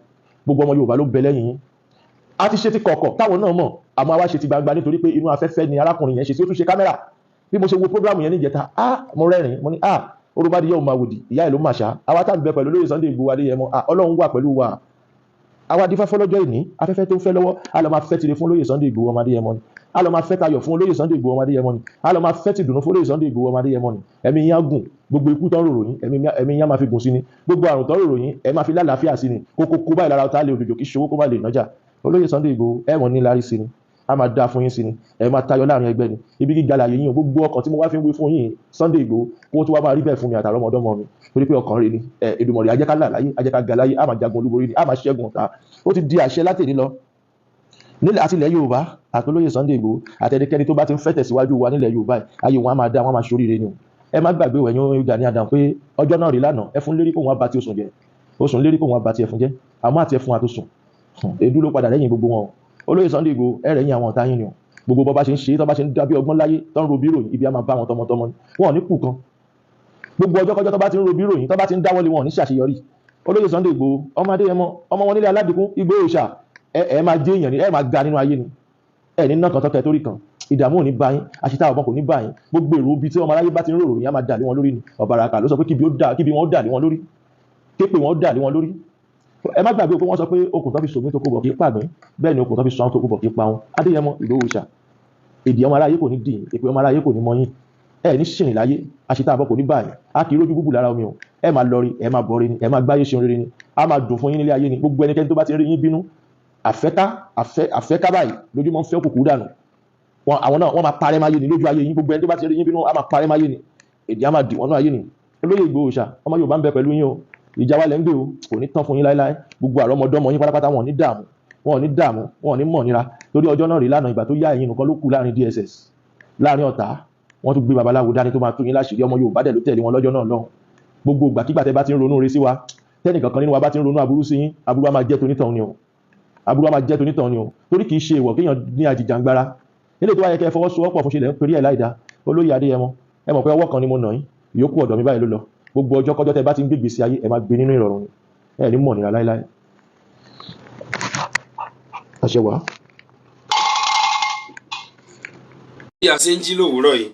Gbogbo ọmọ Yorùbá ló bẹ lẹ́yìn yín. A ti ṣe ti kọ̀kọ̀ táwọn náà mọ̀, àmọ́ àwa ṣe ti gbangba, nítorí pé inú afẹ́fẹ́ ni arákùnrin yẹn ṣe sí, ó tún ṣe kámẹ́rà. Bí mo ṣe wo prógrámù yẹn níjẹta, ah, mo rẹ́rìn-ín, mo ní, ah, orúbádìí yóò máa wòdì, ìyá ẹ̀ ló mà ṣá. Àwa tá à ń bẹ pẹ̀lú olóyè Sunday Igboho Adéyẹmọ, ah, Ọlọ́run wà pẹ̀lú wa. Àwa dífá fọlọ́jọ́ ìní, afẹ́fẹ́ tó ń fẹ́ lọ́wọ́, a lọ máa fẹ́ tire fún olóyè Sunday Igboho ọmọ Adéyẹmọ ni, a lọ máa fẹ́ tayọ̀ fún olóyè Sunday Igboho ọmọ Adéyẹmọ ni, a lọ máa fẹ́ tìdùnnú fún olóyè Sunday Igboho ọmọ Adéyẹmọ ni. Ẹ̀mí yín á gùn. Gbogbo ikú tó ń rorò yín, ẹ̀mí yín á máa fi gùn sí ni. Gbogbo àrùn tó ń rorò yín, ẹ máa fi lálàáfíà sí ni. Kókó kó báyìí lára ọ̀tá lè òjòjò kí ṣòwò kó má lè nájà. Olóyè Sunday Igboho, ẹ̀wọ̀n ní lárí sí ni. A máa dáa fún yín sí ni, ẹ máa tayọ láàrin ẹgbẹ́ ni. Ibi gíga láàyè yín o. Gbogbo ọkàn tí mo wá fi ń wí fún yín, Sunday Igboho, kó tó wá máa rí bẹ́ẹ̀ fún mi àtàrà ọmọdọ́mọ mi, torí pé ọkàn rẹ ni ẹ. Èdùmàrè ajẹ́ká là láyé, ajẹ́ká ga láyé. A máa jagun olúborí ni, a máa ṣẹ́gun ọ̀tá. Ó ti di àṣẹ látẹ̀ní lọ nílẹ̀ àti ilẹ̀ Yorùbá, àtolóyè Sunday Igboho àtẹnikẹ́ni tó bá ti ń fẹ́ tẹ̀síwájú wa nílẹ̀ Yorùbá yìí, ayé wọn á máa dá, wọn á máa ṣoríire ni o. Ẹ má gbàgbé wẹ̀yìn Gani Adams pé ọjọ́ náà rí lánàá. Ẹ fún lérí kó wọn bá ti oṣù jẹ, oṣù lérí kó wọn bá ti ẹfun jẹ, àmọ́ àti ẹfun àtòsùn èdú ló padà lẹ́yìn gbogbo wọn o. Olóyè Sunday Igboho, ẹ rẹ̀yìn àwọn ọ̀tá yín ni o. Gbogbo bọ́ bá ṣe ń ṣe, tó bá ṣe ń dábí ọgbọ́n láyé, tó ń ro bí ròyìn, ibi á máa bá wọn tọmọtọmọ ni. Wọn ò ní kù kan. Gbogbo ọjọ́ kọjọ́ tó bá ti ń ro bí ròyìn, tó bá ti ń dáwọ́lé, wọn ò ní ṣàṣeyọrí. Olóyè Sunday Igboho, ọmọ Adéyẹmọ, ọmọ wọn nílé Aládìkún, Ìgbòho òòṣà, ẹ máa jẹ́ èèyàn ni, ẹ máa ga nínú ayé ni. Ẹ ní náà kan tọ́kẹ́ torí kan, ìdààmú ò ní bá yín, àṣetá ọ̀bọ̀n kò ní bá yín. Gbogbo èrò ibi tí ọmọ aráyé bá ti ń rorò yín, á máa dà lé wọn lórí ni. Ọ̀bàràkà ló sọ pé kíbi ó dà, kíbi wọn ó dà lé wọn lórí, képe wọn ó dà lé wọn lórí. Ẹ má gbàgbé pé wọ́n sọ pé okùn tó fi sògbín tó kó bọ̀ kí pàgbín, bẹ́ẹ̀ ni okùn tó fi sọ àwọn tó kó bọ̀ kí pa wọn. Adéyẹmọ Ìgbòho òòṣà, èdè ọmọ aráyé kò ní dì yín, èpè ọmọ aráyé kò ní mọ yín. Ẹ ní ṣìrìn láyé, àṣetá àbọ̀ kò ní bá yín. A kì í rójú búbù lára omi o. Ẹ máa lọ rí, ẹ máa bọ̀ rí ni, ẹ máa gbáyé ṣeun rere ni, a máa dùn fún yín nílé ayé ni. Gbogbo ẹnikẹ́ni tó bá ti rí yín bínú, àfẹ́ká àfẹ́ká báyìí lójúmọ́ ń fẹ́ òkùnkùn dànù wọn, àwọn náà wọ́n máa parẹ́ máyé ni lójú ayé yín. Gbogbo ẹni tó bá ti rí yín bínú, á máa parẹ́ máyé ni, èdè á máa dì wọ́n náà ayé ni. Olóyè Ìgbòho òòṣà, ọmọ Yorùbá ń bẹ pẹ̀lú yín o. Ìjà wa lẹ́ ń gbé o, kò ní tán fún yín láéláé. Gbogbo àrọ́mọdọ́mọ yín pátápátá, wọn ò ní dààmú, wọn ò ní dààmú, wọn ò ní mọ̀ nira, torí ọjọ́ náà rí lánàá. Ìgbà tó yá, ẹ̀yin nìkan ló kù láàrin DSS, láàrin ọ̀tá. Wọ́n tún gbé babaláwo dání tó máa tú yín láṣìírí. Ọmọ Yorùbá dẹ̀ ló tẹ̀lé wọn lọ́jọ́ náà lọ́hùn. Gbogbo ìgbàkigbà tẹ́ bá ti ń ronú re sí wa, tẹ́nìkan kan nínú wa bá ti ń ronú aburú sí yín, aburú á máa jẹ́ tonítàn ni o, aburú á máa jẹ́ tonítàn ni o, torí kì í ṣe ìwọ̀ kéèyàn ní àjìjàngbara nílé tó wáyé kẹ́ ẹ fọwọ́sowọ́pọ̀ fún ṣe lẹ́ ń perí ẹ̀ láìda. Olóyè Adéyẹmọ, ẹ mọ̀ pé ọwọ́ kan ni mo nà yín, ìyókù ọ̀dọ̀ mi báyìí ló lọ. Gbogbo ọjọ́ kọjọ́ tẹ́ bá ti ń gbégbèsè ayé, ẹ máa gbé nínú ìrọ̀rùn ni, ẹ ní mọ̀ nira láéláé. Àṣẹ wàá. Bí a ṣe ń jí lówùúrọ̀ yìí,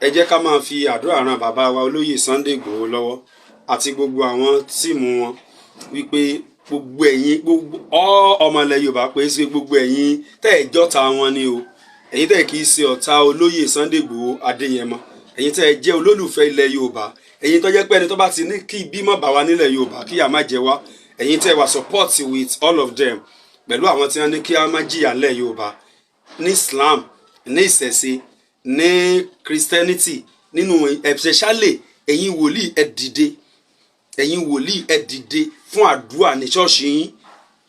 ẹ jẹ́ ká máa fi àdúrà ran bàbá wa olóyè Sunday Igboho lọ́wọ́ àti gbogbo àwọn team wọn, wípé gbogbo ẹ̀yin, gbogbo ọmọ ilẹ̀ Yorùbá, pé ṣe gbogbo ẹ̀yin tẹ́ ẹ̀ jọ́ta wọn ni o, ẹ̀yin tẹ́ ẹ̀ kì í ṣe ọ̀tá olóyè Sunday Igboho Adéyẹmọ, ẹ̀yin tẹ́ ẹ jẹ́ olólùfẹ́ ilẹ̀ Yorùbá, ẹ̀yin tó jẹ́ pé ẹni tó bá ti ní kí ibi má bá wa nílẹ̀ Yorùbá, kí ìyà má jẹ wá, ẹ̀yin tẹ́ wà support with all of them, pẹ̀lú àwọn tí wọ́n ní kí á má jìyà nílẹ̀ Yorùbá, ní Islam, ní ìṣẹ̀ṣe, ní Christianity, nínú especially ẹ̀yin wòlíì, ẹ dìde. Ẹ̀yin wòlíì, ẹ dìde fún àdúrà ní ṣọ́ọ̀ṣì yín.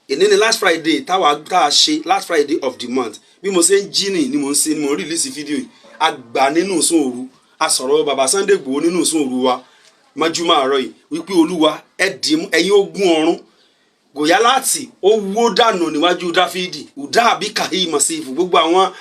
Èní ni last Friday táwa tá a ṣe, last Friday of the month. Bí mo ṣe ń jí nì ni mo ń ṣe ni mo ń release fídíò yìí. A gbà nínú ìsún òru, a sọ̀rọ̀ bàbá Sunday Igboho nínú ìsún òru wa mọ́júmọ́ àárọ̀ yìí, wípé Olúwa, ẹ dì mú ẹ̀yin ogun ọ̀run. Gòyálàtì ó wó dànù níwájú Dáfídì ùdá àbí kàhí mọ̀sífù. Gbogbo àwọn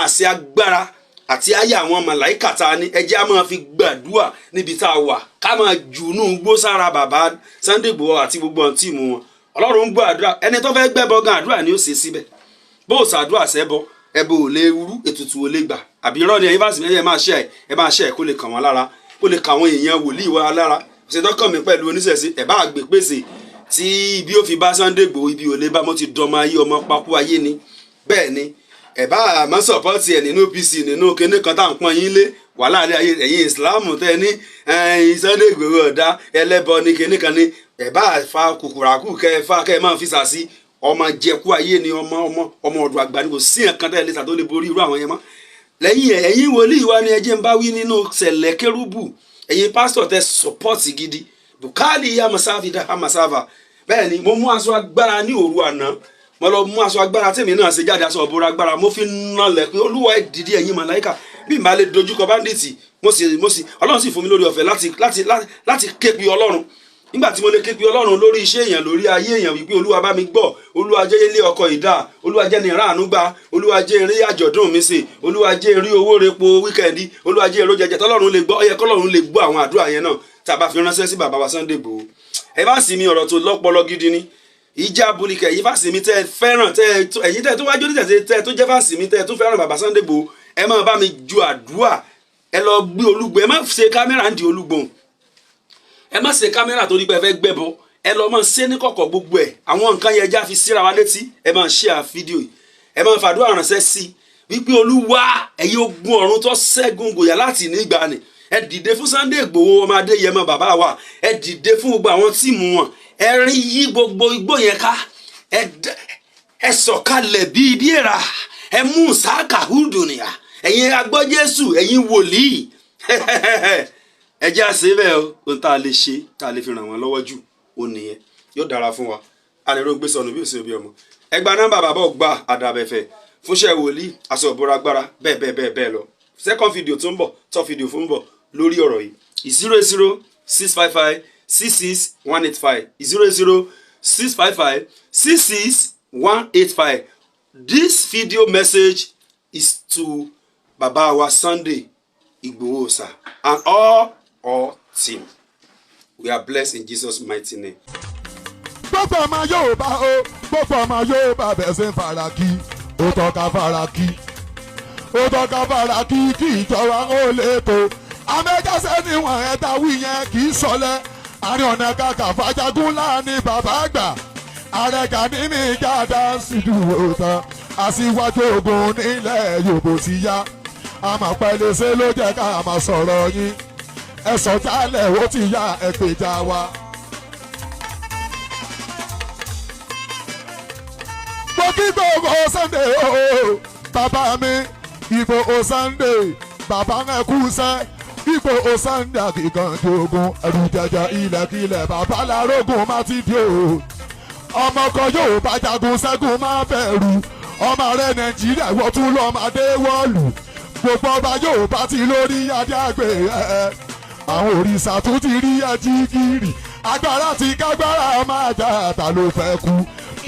àṣẹ agbára àti ayé àwọn màláìkà tá a ní, ẹ jẹ́ á máa fi gbàdúrà níbi tá a wà, ká máa jùnú gbó sára bàbá Sunday Igboho àti gbogbo àwọn team wọn. Ọlọ́run ń gbọ́ àdúrà. Ẹni tó fẹ́ gbẹ́bọ gan, àdúrà ni ó ṣe síbẹ̀. Bó o ṣàdúrà sẹ́bọ, ẹbọ ò lè rú, ètùtù ò lè gbà. Àbí irọ́ ni? Ẹ̀yin bá sì ẹ máa ṣe, ẹ máa ṣe, kó lè kàn wọ́n lára, kó lè kàn àwọn èèyàn wòlíì wa lára. Ṣètọ́kàn mi pẹ̀lú oníṣẹ̀ṣe, ẹ̀ bá gbé pèsè tí ibi ó fi bá Sunday Igboho, ibi ò lè bá. Mo ti dọmọ ayé, ọmọ pákó ayé ni. Bẹ́ẹ̀ ni, ẹ̀ bá àmọ́ support ẹ̀ nínú OPC, nínú kinní kan tá à ń pọ́n yín lé wàhálà ilé ayé. Ẹ̀yin ìsìláàmù tẹ́ ní ẹ̀yin Sunday Igboho ọ̀dá ẹlẹ́bọ ní kinní kan ní, ẹ̀ bá fa kùkùràkù kẹ́ ẹ fa kẹ́ ẹ máa fi sàsí. Ọmọ jẹkú ayé ni, ọmọ ọ̀dọ̀ àgbà ni. Kò sí nǹkan tẹ́ ẹ lè sà tó lè borí irú àwọn yẹn mọ́. Lẹ́yìn ẹ̀yin wòlíì wa ni ẹ jẹ́ ń bá wí nínú sẹ̀lẹ̀ kérúbù. Ẹ̀yin pásítọ̀ tẹ́ support gidi bukali yamasavida hamasava. Bẹ́ẹ̀ ni, mo mú aṣọ agbára ní òru àná. Mo lọ mú aṣọ agbára tèmi náà ṣe jáde, aṣọ ọ̀bọ̀rọ̀ agbára. Mo fi nalẹ̀ pé Olúwa, ẹ dìde, ẹ̀yin màláíkà. Bí n bá lè dojúkọ bandit, mo sì Ọlọ́run sì fún mi lórí ọ̀fẹ́ láti ké pe Ọlọ́run. Nígbà tí mo lè ké pe Ọlọ́run lórí iṣẹ́ èèyàn, lórí ayé èèyàn, wípé Olúwa, bá mi gbọ́, Olúwa jẹ́ ilé ọkọ ìdá, Olúwa jẹ́ ní ìrànú gbà, Olúwa jẹ́ eré àjọ̀dún mi sè, Olúwa jẹ́ eré owó repo weekend, Olúwa jẹ́ èrò jẹjẹ, tọ́lọ́run lè gbọ́. Ó yẹ kọ́lọ́run lè gbọ́ àwọn àdúrà yẹn náà tá a bá fi ránṣẹ́ sí bàbá wa Sunday Igboho. Ẹ bá sì mi, ọ̀rọ̀ tó lọ́pọlọ gidi ni ìjà bulikẹ̀ yìí. Fásitì mi tẹ́ ẹ fẹ́ràn, tẹ́ ẹ ẹ̀yin tẹ́ ẹ tó wájú onítẹ̀sẹ̀, tẹ́ ẹ tó jẹ́ fásitì mi, tẹ́ ẹ tó fẹ́ràn bàbá Sunday Igboho, ẹ máa bá mi ju àdúrà. Ẹ lọ gbé olúgbò, ẹ má ṣe kámẹ́rà ń di olúgbòhùn, ẹ má ṣe kámẹ́rà torí pé ẹ fẹ́ gbẹ́bọ. Ẹ lọ máa ṣe ní kọ̀kọ̀. Gbogbo ẹ̀, àwọn nǹkan yẹn já fi síra wa létí. Ẹ máa ṣe à fídíò yìí, ẹ máa fàdúrà ránṣẹ́ sí i wípé Olúwa, ẹ̀yin ogun ọ̀run tó ṣẹ́gun gòyà láti ní ìgbàanì, ẹ dìde fún Sunday Igboho ọmọ Adéyẹmọ bàbá wa. Ẹ dìde fún gbogbo àwọn team wọn. Ẹ rí yí gbogbo igbó yẹn ká. Ẹ sọ̀kalẹ̀ bíi bí èèrà. Ẹ mú sáàkà húdùnìyà, ẹ̀yin agbọ́ Jésù, ẹ̀yin wòlíì, ẹ jẹ́ àṣẹ bẹ́ẹ̀ o. Ohun tá a lè ṣe, tá a lè fi ràn wọ́n lọ́wọ́ jù ó nìyẹn. Yóò dára fún wa. A lè rógbé sọnù bí òsè bí ọmọ. Ẹ gba nọ́mbà bàbá ọgbà àdàbẹ̀fẹ̀ fúnṣẹ́ wòlíì, aṣọ ìbora agbára, bẹ́ẹ̀ bẹ́ẹ̀ bẹ́ẹ̀ bẹ́ẹ̀ lọ. Second video tó ń bọ̀, third video fún ń bọ̀ lórí ọ̀rọ̀ yìí: 08065566185, 08065566185. This video message is to baba wa Sunday Igboho sir and all team. We are blessed in Jesus' mighty name. Gbogbo ọmọ Yorùbá o, gbogbo ọmọ Yorùbá, bẹ̀ ṣe ń fara kí, ó tọ́ka fara kí, ó tọ́ka fara kí, kí ìjọba ó lè tó amẹ́jọ́sẹ́ níwọ̀n ẹ̀ta wí yẹn kì í sọlẹ̀. Àárín ọ̀nà kàkà fàjágún láàánú bàbá àgbà, ààrẹ Gani ní gàdá sídùú tán, aṣíwájú ogun nílẹ̀ Yorùbá ti yá. Àmọ̀pẹ̀lẹ̀ṣẹ̀ ló jẹ́ ká máa sọ̀rọ̀ yín. Ẹ̀sọ̀ jálẹ̀, ó ti yá, ẹ̀pẹ̀já wa. Mo kí gbogbo Sunday o, bàbá mi Ìgbòho Sunday, bàbá ń kú sẹ́. Ìgbòho Sunday, akíkanjú ogun, ẹrù jẹjẹ ilẹ̀kílẹ̀, bàbá larógun má ti di o. Ọmọ kan yóò bá jagun ṣẹ́gun, má bẹ̀rù. Ọmọ rẹ Nàìjíríà, wọ́n tún lọ́mọdé wọ́ọ̀lù. Gbogbo ọba yóò bá ti lórí adé àgbè ẹ̀. Àwọn òrìṣà tún ti rí ẹjí kiri. Agbára ti kágbára máa jà, ta ló fẹ́ kú?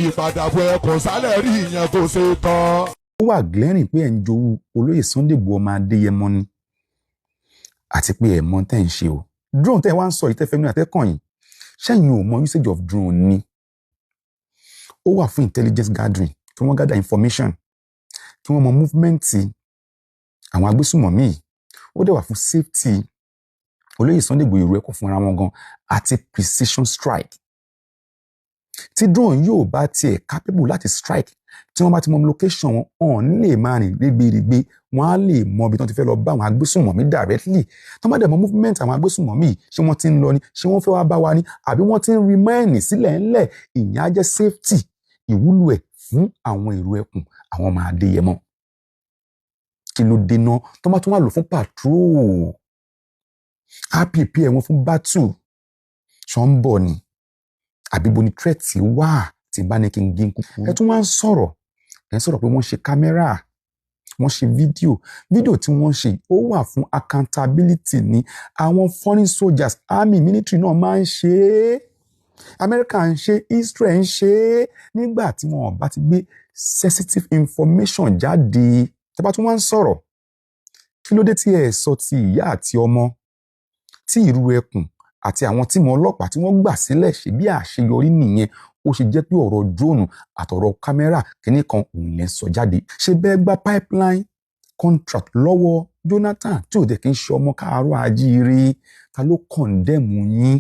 Ìpadàbọ̀ ẹkùn sálẹ̀ rí ìyẹn kò ṣe tán. Ó wà glaring pé ẹ̀ ń jowú olóyè Sunday Igboho ọmọ Adéyẹmọ ni, àti pé ẹ̀ mọ tẹ́ ń ṣe o. Drone tẹ́ ẹ wá ń sọ yìí, tẹ́ fẹ́ mi àtẹ́kàn yìí, ṣẹ́yìn ò mọ usage of drone ni? Ó wà fún intelligence gathering, kí wọ́n gather information, kí wọ́n mọ movement àwọn agbésùmọ̀mí yìí. Ó dẹ̀ wà fún safety olóyè Sunday Igboho, ìrù ẹ̀kọ́ fúnra wọn gan, àti precision strike. Tí drone yóò bá tiẹ̀ capable láti strike, tí wọ́n bá ti mọ location wọn, ọ̀n ní lè máa rìn rẹ́gbẹ̀rẹ́gbẹ́, wọ́n á lè mọ ibi tí wọ́n ti fẹ́ lọ bá àwọn agbésùnmọ̀mí directly. Tí wọ́n bá dẹ̀ mọ movement àwọn agbésùnmọ̀mí, ṣé wọ́n ti ń lọ ni, ṣé wọ́n fẹ́ wá bá wa ni, àbí wọ́n ti ń remain sílẹ̀ ńlẹ̀, ìyẹn á jẹ́ safety. Ìwúlò ẹ̀ fún àwọn èrò ẹkùn, àwọn ọmọ Adéyẹmọ. Kí ló dé náà tó bá tún wà lò fún patrol, á prepare wọn fún battle? Ṣọ́ ń bọ̀ ni, àbí bo ni threat wà tí bá ní kí n gé kúkú? Ẹ tún wá ń sọ̀rọ̀, ẹ ń sọ̀rọ̀ pé wọ́n ṣe kámẹ́rà, wọ́n ṣe fídíò. Fídíò tí wọ́n ṣe, ó wà fún accountability ni. Àwọn foreign soldiers, army, military náà máa ń ṣe é. America ń ṣe, Israel ń ṣe é, nígbà tí wọn bá ti gbé sensitive information jáde. Tí a bá tún wá ń sọ̀rọ̀, kí ló dé tí ẹ sọ ti ìyá àti ọmọ tí ìrú ẹkùn àti àwọn team ọlọ́pàá tí wọ́n gbà sílẹ̀ ṣe bí àṣeyọrí nìyẹn? Ó ṣe jẹ́ pé ọ̀rọ̀ drone àtọ̀rọ̀ kámẹ́rà kìíní kan òun lẹ́ sọ jáde? Ṣe bẹ́ẹ̀ gba pipeline contract lọ́wọ́ Jonathan, tí ò dẹ̀ kí ń ṣe ọmọ káàárọ̀ ajíire? Ta ló condemn yín?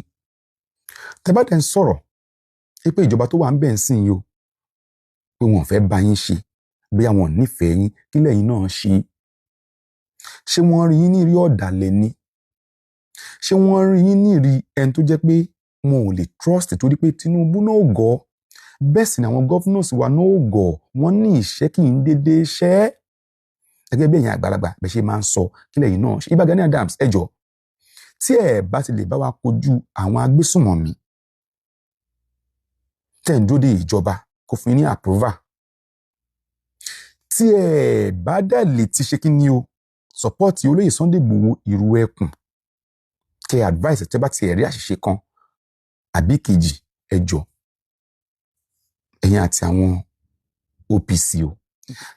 Tẹ́ bá dẹ̀ ń sọ̀rọ̀ pé ìjọba tó wà ń bẹ̀ ń sìn yìí o, pé wọn ò fẹ́ bá yín ṣe, bóyá wọn ò nífẹ̀ẹ́ yín, kí lẹ́yìn náà ṣe? Ṣé wọ́n rí yín ní rí ọ̀dàlẹ̀ ni? Ṣé wọ́n rí yín ní rí ẹni tó jẹ́ pé wọn ò lè trust, torí pé Tinubu náà gọ̀, bẹ́ẹ̀ sì ni àwọn governors wa náà gọ̀, wọ́n ní ìṣẹ́ kì í dédé ṣẹ́, gẹ́gẹ́ bí ẹ̀yin àgbàlagbà bẹ́ẹ̀ ṣe máa ń sọ? Kí lẹ́yìn náà ṣe? Ìbà Gani Adams, ẹ jọ̀ọ́, tí ẹ bá ti lè bá wa kojú àwọn agbésùnmọ̀mí, tẹ̀ ń dúró de ìjọba kó fún yín ní approval, tí ẹ bá dẹ̀ lè ti ṣe kí ni o, support olóyè Sunday Igboho, ìrù ẹkùn, kẹ advice, tẹ́ bá ti rí àṣìṣe kan àbí kejì, ẹ jọ̀ọ́, ẹ̀yin àti àwọn OPC o,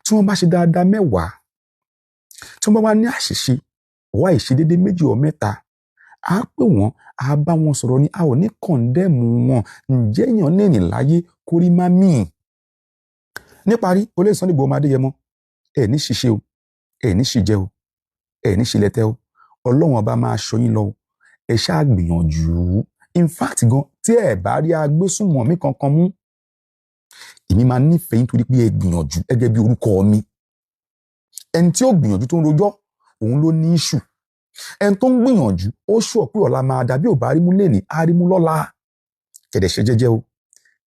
tí wọ́n bá ṣe dáadáa 10, tí wọ́n bá wá ní àṣìṣe wá ìṣedédé méjì ọ mẹ́ta, á pè wọ́n, á bá wọn sọ̀rọ̀ ní, a ò ní condemn wọn. Ǹjẹ́ èèyàn lè rìn láyé kórí má mì? Níparí, olóyè Sunday Igboho ọmọ Adéyẹmọ, ẹ ní ṣiṣẹ́ o, ẹ ní ṣìjẹ o, ẹ ní ṣìlẹ̀tẹ̀ o. Ọlọ́run Ọba máa ṣọ́ yín lọ o. Ẹ ṣáà gbìyànjú. In fact gan, tí ẹ bá rí agbésùnmọ̀mí kankan mú, èmi máa nífẹ̀ẹ́ yín torí pé ẹ gbìyànjú gẹ́gẹ́ bí orúkọ mi. Ẹni tí ó gbìyànjú tó ń rojọ́, òun ló ní issue. Ẹni tó ń gbìyànjú, ó ṣùọ̀ pé ọ̀la máa dàbí ò bá rí mú lẹ́nìí, á rí mú lọ́la. Kẹ̀dẹ̀ ṣe jẹ́jẹ́ o.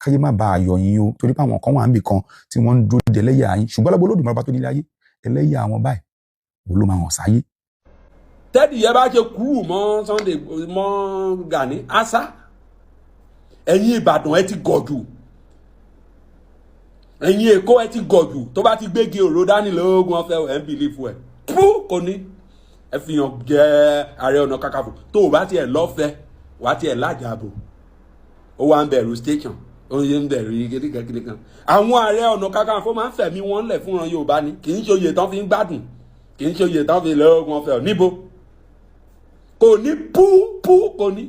Káyé má bàa yọ yín o, torí pé àwọn kan wà níbì kan tí wọ́n ń dúró de ẹlẹ́yà yín, ṣùgbọ́n lọ́gbọ́n Olódùmarè bá tó nílé ayé, ẹlẹ́yà wọn báyìí òun ló máa hàn sáyé. Tẹ́dì yẹn bá ṣe kúrú mọ́ Sunday mọ́ Gani asa, ẹ̀yin Ìbàdàn ẹ ti gọ̀ jù, ẹ̀yin Èkó ẹ ti gọ̀ jù. Tó bá ti gbégi òró dání lóògùn ọ̀fẹ́ ẹ̀ ń believe ẹ̀ pú kò ní ẹ fi hàn jẹ Ààrẹ Ọ̀nà Kakanfò. Tó o bá tiẹ̀ lọ́fẹ̀ẹ́, wà á tiẹ̀ lájàbò. Ó wà ń bẹ̀rù station, ó ń bẹ̀rù kíníkan kíníkan. Àwọn Ààrẹ Ọ̀nà Kakanfò máa ń fẹ̀mí wọn lẹ̀ fúnra Yorùbá ni. Kì í ṣe oyè tán fi ń gbádùn, kì í ṣe oyè tán fi lóògùn ọ̀fẹ́. Níbo kò ní pú pú kò ní.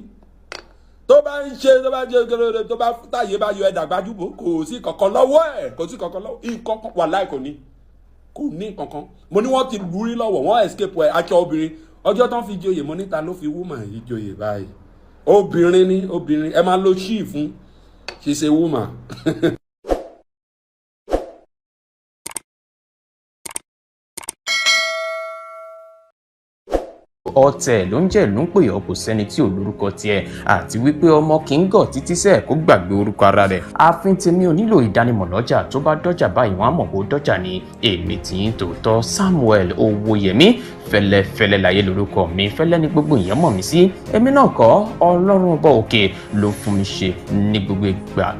Tó bá ń ṣe, tó bá ṣe, tó bá táyé bá yọ ẹ̀dà gbajúbò, kò sí kankan lọ́wọ́ ẹ̀, kò sí kankan lọ́wọ́ nǹkan wà láì kò ní, kò ní kankan. Mo ní wọ́n ti lù rí lọ́wọ́, wọ́n escape ẹ̀. Aṣọ obìnrin ọjọ́ tán fi joyè, mo níta ló fi woman yìí joyè báyìí? Obìnrin ni obìnrin, ẹ máa lo ṣíì fún. She's a woman. Ọ̀tẹ̀ ló ń jẹ́ ìlú ń pè ọ́, kò sẹ́ni tí ò lórúkọ tiẹ̀, àti wípé ọmọ kì í gọ̀ títí sẹ́ẹ̀ kó gbàgbé orúkọ ara rẹ̀. Ààfin tèmi ò nílò ìdánimọ̀ lọ́jà, tó bá dọ́jà báyìí wọ́n á mọ̀ bó dọ́jà ni. Èmi tì í tòótọ́, Samuel Owóyẹmí Fẹ́lẹ́fẹ́lẹ́ láyé lórúkọ mi, fẹ́lẹ́ ní gbogbo èèyàn mọ̀ mí sí. Èmi náà kọ́, Ọlọ́run ọba òkè ló fún mi ṣe ní gbogbo ìgbà.